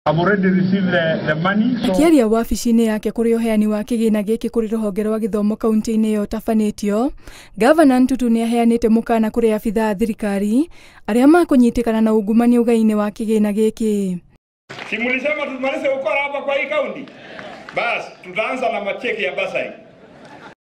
I've already received the money. So Akĩaria wabici-inĩ yake kũrĩ ũheani wa kĩgĩna gĩkĩ kũrĩ rũhonge rwa gĩthomo kaunti-inĩ ĩyo ũtabanĩtio, Gavana Ntutu nĩ aheanĩte mũkana kũrĩ abithaa a thirikari arĩa makũnyitĩkana na ungumania ũgai-inĩ wa kĩgĩna gĩkĩ. Si mlisema tumalize ukora hapa kwa hii kaunti? Bas, tutaanza na macheki ya basari.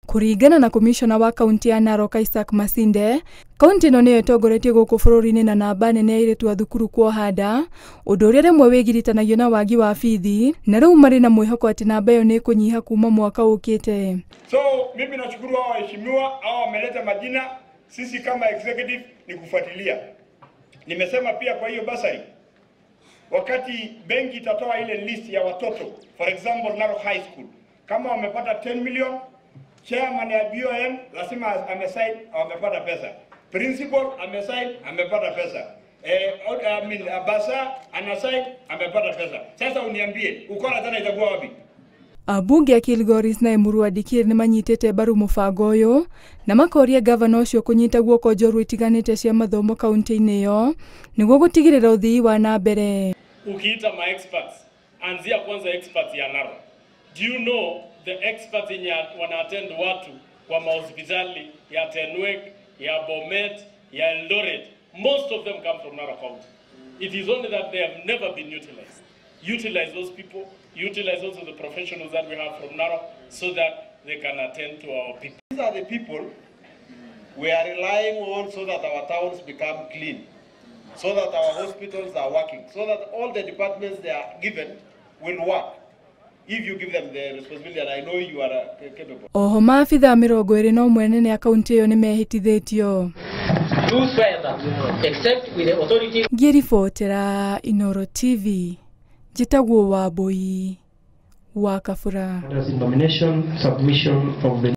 Kũringana na komishona wa kaunti ya Narok Isaac Masinde, kaunti ĩno nĩyo ĩtongoretie gũkũ bũrũri-inĩ na namba nene ya airĩtu a thukuru kuoha nda, ũndũ ũrĩa rĩmwe wĩgiritanagia na wagi wa bithi, na rĩu marĩ na mwĩhoko atĩ namba ĩyo nĩ ĩkũnyiha kuma mwaka ũkĩte. So mimi nashukuru hao waheshimiwa hao wameleta majina, sisi kama executive ni kufuatilia. Nimesema pia kwa hiyo basari, wakati benki itatoa ile list ya watoto, for example Narok High School, kama wamepata 10 million, chairman ya BOM lazima amesign wamepata pesa. Principal amesign amepata pesa. I mean, bursar anasign amepata pesa. Sasa uniambie ukora tena itakuwa wapi? Ambunge a Kilgoris na Emurua Dikirr nĩ manyitĩte mbaru mũbango ũyũ na makoria gavana ũcio kũnyita guoko njorua itiganĩte cia mathomo kaunti-inĩ ĩyo nĩguo gũtigĩrĩra ũthii wa na mbere. Ukiita ma experts, anzia kwanza experts ya Narok. Do you know the experts yenye wana-attend watu kwa mahospitali ya Tenwek, ya Bomet, ya Eldoret? Most of them come from Narok County. It is only that they have never been utilized. Utilize those people, utilize also the professionals that we have from Narok so that they can attend to our people. These are the people we are relying on so that our towns become clean, so that our hospitals are working, so that all the departments they are given will work. If you give them the responsibility, and I know you are capable. Oho maabithaa 21 nene a kaunti ĩyo nĩ mehĩtithĩtio. Do swear that, except with the authority. Ngĩribotera Inooro TV, njĩtagwo Wambui wa Kabura. Nomination, submission of the